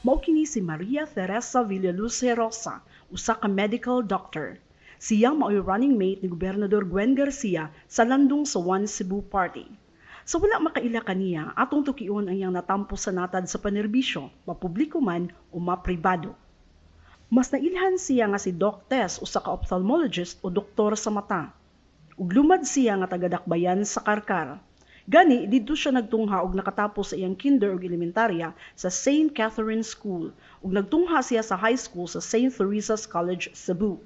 Mao kini si Maria Teresa Villaluz Heyrosa, usa ka medical doctor. Siya mao'y running mate ni Gobernador Gwen Garcia sa landong sa One Cebu Party. Sa wala makaila kaniya, atong tukion ang iyang natampo sa natad sa panerbisyo, mapubliko man o mapribado. Mas nailhan siya nga si Doc Tess, usa ka ophthalmologist o doktor sa mata. Ug lumad siya nga taga-Dakbayan sa Carcar. Gani didto siya nagtungha og nakatapos sa iyang kinder ug elementarya sa St. Catherine School ug nagtungha siya sa high school sa St. Teresa's College, Cebu.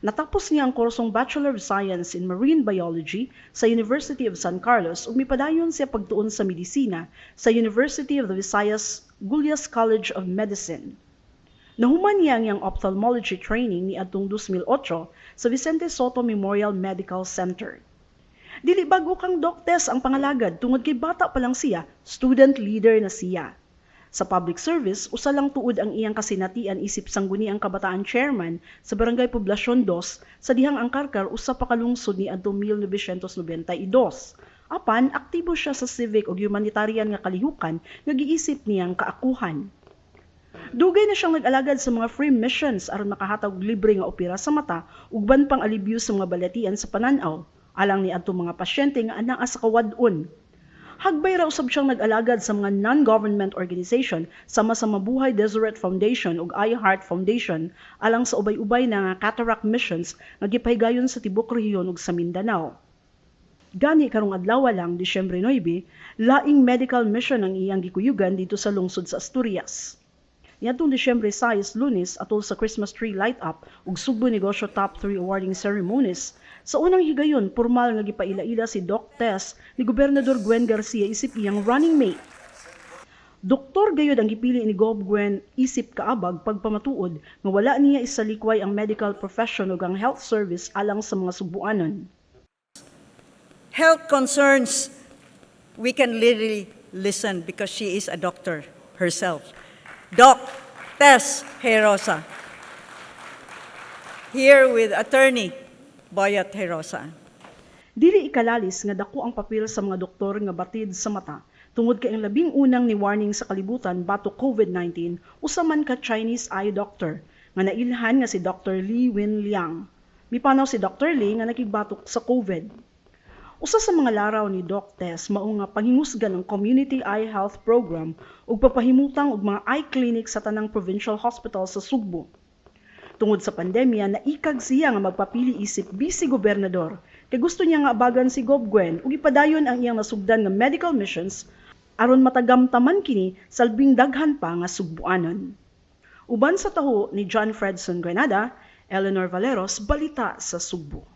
Natapos niya ang kursong Bachelor of Science in Marine Biology sa University of San Carlos ug mipadayon siya pagtuon sa medisina sa University of the Visayas Gullas College of Medicine. Nahuman niya ang iyang ophthalmology training niadtong 2008 sa Vicente Sotto Memorial Medical Center. Dili bag-o kang Doc Tess ang pangalagad tungod kay bata pa lang siya, student leader na siya. Sa public service, usa lang tuod ang iyang kasinatian isip Sangguniang Kabataan chairman sa Barangay Poblacion 2 sa dihang ang Carcar usa pa ka lungsod niadtong 1992. Apan aktibo siya sa civic ug humanitarian nga kalihukan nga giisip niyang kaakuhan. Dugay na siyang nag-alagad sa mga free missions aron makahatag og libre nga opera sa mata ug uban pang alibyo sa mga balatian sa panan-aw alang ni adtong mga pasyente nga anaa sa kawad-on. Hagbay ra usab siyang nag-alagad sa mga non-government organization sama sa Mabuhay Deseret Foundation ug iHeart Foundation alang sa ubay-ubay na nga cataract missions nga gipahigayon sa tibuok rehiyon ug sa Mindanao. Gani karong adlaw lang, Disyembre 9, laing medical mission ang iyang gikuyugan didto sa lungsod sa Asturias. Niadtong Disyembre 6, Lunes, atol sa Christmas tree light up ug Sugbo Negosyo Top 3 awarding ceremonies, sa unang higayon pormal nga gipaila-ila si Doc Tess ni Gobernador Gwen Garcia isip iyang running mate. Doktor gayud ang gipili ni Gob Gwen isip kaabag pagpamatuod nga wala niya isalikway ang medical profession ug ang health service alang sa mga Sugbuanon. Health concerns, we can literally listen because she is a doctor herself. Doc Tess Heyrosa. Here with Attorney Boyet Heyrosa. Dili ikalalis nga dako ang papel sa mga doktor nga batid sa mata tungod kay ang labing unang ni warning sa kalibutan batok COVID-19 usa man ka Chinese eye doctor nga nailhan nga si Dr. Li Wenliang. Mipanaw si Dr. Li nga nakigbatok sa COVID. Usa sa mga laraw ni Doc Tess mao nga panghingusgan ang Community Eye Health Program ug papahimutang og mga eye clinic sa tanang provincial hospital sa Sugbo. Tungod sa pandemya, naikag siya nga magpapili isip vice gobernador kay gusto niya nga abagan si Gob Gwen ug ipadayon ang iyang nasugdan nga medical missions aron matagamtaman kini sa labing daghan pa nga Sugbuanon. Uban sa taho ni John Fredson Granada, Eleanor Valeros, Balita sa Sugbo.